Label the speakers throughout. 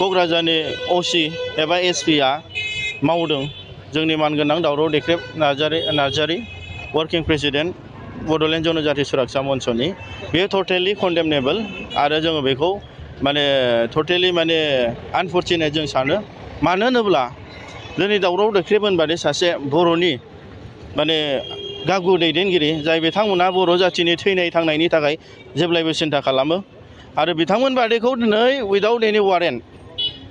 Speaker 1: क'क्राझारनि असि एबा एसपिआ मावदों जोंनि मानगोनां दावराव देख्रेब नार्जारी वर्किं प्रेसिडेन्ट बड'लेण्ड जनजाति सुरक्षा मन्चनि बेयो टटेलि कन्डेमनेबल आरो जोङो बेखौ माने टटेलि माने आनफर्चुनेट जों सानो मानो होनोब्ला दिनै दावराव देख्रेब होनबादि सासे बर'नि माने गागु दैदेनगिरि जाय बिथांमोना बर' जाथिनि थैनाय थांनायनि थाखाय जेब्लायबो सिन्था खालामो आरो बिथांमोन बादिखौ दिनै उइदाउट एनि वारेन्ट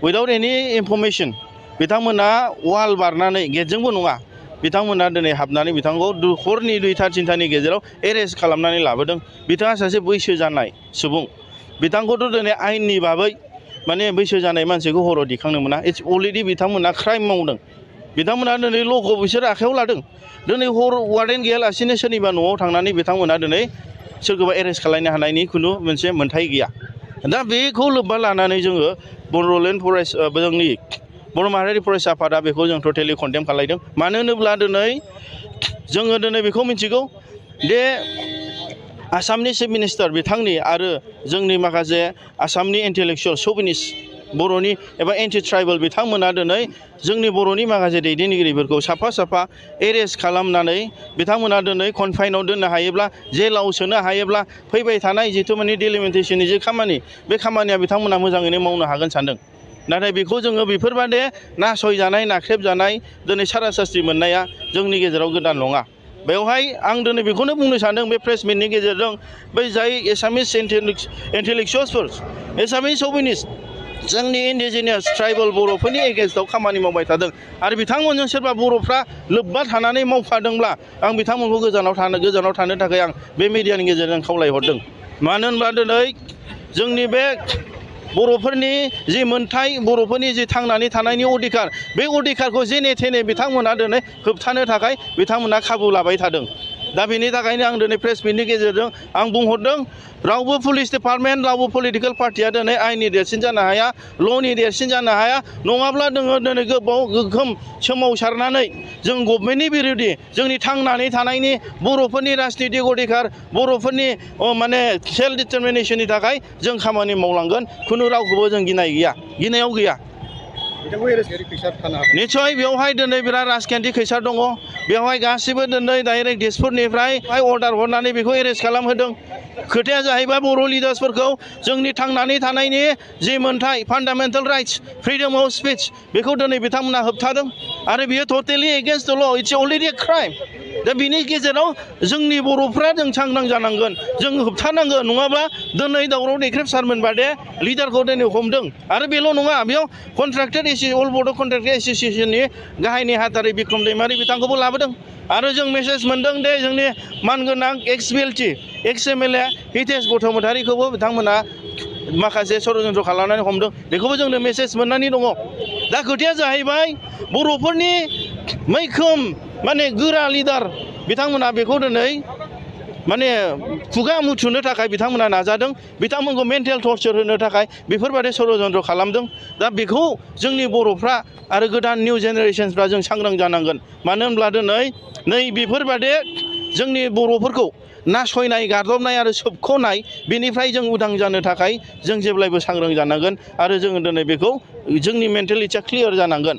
Speaker 1: उइदाउट एनि इनफरमेसन बिथांमोना वाल बारनानै गेटजोंबो नङा बिथांमोना दिनै हाबनानै बिथांखौ हरनि 2:30 गेजेराव एरेस्ट खालामनानै लाबोदों। बिथाङा सासे बैसो जानाय सुबुं बिथांखौथ' दिनै आयेननि बाबै माने बैसो जानाय मानसिखौ हराव दिखांनो मोना इट्स अलरेडि बिथांमोना क्राइम मावदों। बिथांमोना दिनै ल'खौ बिसोर आखायाव लादों दिनै हर वारेन्ट गैयालासिनो सोरनिबा न'आव थांनानै बिथांमोना दिनै सोरखौबा एरेस्ट खालामनो हानायनि खुनु मोनसे मोन्थाय गैया। दा बेखौ लोब्बा लानानै जोङो बड'लेण्ड जोंनि बर' माहारियारि फरायसा आफादा बेखौ जों टटेलि कन्डेम खालामदों। मानो होनोब्ला दिनै जोङो दिनै बेखौ मिथिगौ दे आसामनि चिफ मिनिस्टार बिथांनि आरो जोंनि माखासे आसामनि इन्टेलेक्सुवेल श'भिनिस्ट बर'नि एबा एन्टि ट्राइबेल बिथांमोना दिनै जोंनि बर'नि माखासे दैदेनगिरिफोरखौ साफा साफा एरेस्ट खालामनानै बिथांमोना दिनै कनफाइनाव दोननो हायोब्ला जेलाव सोनो हायोब्ला फैबाय थानाय जिथु माने डिलिमिटेसननि जे खामानि बे खामानिया बिथांमोना मोजाङैनो मावनो हागोन सानदों। नाथाय बेखौ जोङो बेफोरबादि नासयजानाय नाख्रेबजानाय दिनै सारा सास्ति मोननाया जोंनि गेजेराव गोदान नङा। बेवहाय आं दिनै बेखौनो बुंनो सानदों बे प्रेस मिटनि गेजेरजों बै जाय एसामिस इन्टेलेक्सुवेल्सफोर एसामिस श'भिनिस्ट जोंनि इन्डिजिनियास ट्राइबेल बर'फोरनि एगेन्स्टआव खामानि मावबाय थादों आरो बिथांमोनजों सोरबा बर'फ्रा लोब्बा थानानै मावफादोंब्ला आं बिथांमोनखौ गोजानाव थानो थाखाय आं बे मिडियानि गेजेरजों खावलायहरदों। मानो होनब्ला दिनै जोंनि बे बर'फोरनि जि मोन्थाय बर'फोरनि जि थांनानै थानायनि अधिकार बे अधिकारखौ जेने थेने बिथांमोना दिनै होबथानो थाखाय बिथांमोना खाबु लाबाय थादों। दा बेनि थाखायनो आं दिनै प्रेस मिटनि गेजेरजों आं बुंहरदों रावबो पुलिस डिपार्टमेन्ट रावबो पलिटिकेल पार्टिया दिनै आयेननि देरसिन जानो हाया ल'नि देरसिन जानो हाया नङाब्ला जोङो दिनै गोगोम सोमावसारनानै जों गभर्नमेन्टनि बिरोधि जोंनि थांनानै थानायनि बर'फोरनि राजनितिक अधिकार बर'फोरनि माने सेल्फ डिटारमिनेसननि थाखाय जों खामानि मावलांगोन खुनु रावखौबो जों गिनायाव गैया। निस्सय बेवहाय दिनै बिराद राजखान्थि खैसार दङ बेवहाय गासिबो दिनै डाइरेक्ट दिसपुरनिफ्राय अर्डार हरनानै बेखौ एरेस्ट खालामहोदों। खोथाया जाहैबाय बर' लिडार्सफोरखौ जोंनि थांनानै थानायनि जि मोन्थाय फान्डामेन्टेल राइट्स फ्रिडम अफ स्पिच बेखौ दिनै बिथांमोना होबथादों आरो बियो totally against the law' it's already a crime. दा बिनि गेजेराव जोंनि बर'फ्रा जों सांग्रां जानांगोन जों होबथानांगोन नङाब्ला दिनै दावराव देख्रेब सारमोन बादे लिडारखौ दिनै हमदों आरो बेल' नङा बेयाव कन्ट्राक्टेड अल बड' कन्ट्राक्टेड एस'सिएशननि गाहाय नेहाथारि बिक्रम दैमारि बिथांखौबो लाबोदों आरो जों मेसेज मोन्दों दे जोंनि मानगोनां एक्स बिएलटि एक्स एमएलए हितेश बसुमतारीखौबो बिथांमोना माखासे षड्यन्त्र खालामनानै हमदों बेखौबो जोंनो मेसेज मोननानै दङ। दा खोथाया जाहैबाय बर'फोरनि मैखोम माने गोरा लिडार बिथांमोना बेखौ दिनै माने खुगा मुथुनो थाखाय बिथांमोना नाजादों बिथांमोनखौ मेन्टेल टर्चार होनो थाखाय बेफोरबादि षड्यन्त्र खालामदों। दा बेखौ जोंनि बर'फ्रा आरो गोदान निउ जेनेरेशनफ्रा जों सांग्रां जानांगोन मानो होनब्ला दिनै नै बेफोरबादि जोंनि बर'फोरखौ नासयनाय गादबनाय आरो सोबख'नाय बेनिफ्राय जों उदां जानो थाखाय जों जेब्लायबो सांग्रां जानांगोन आरो जोङो दिनै बेखौ जोंनि मेन्टेलिटिया क्लियार जानांगोन।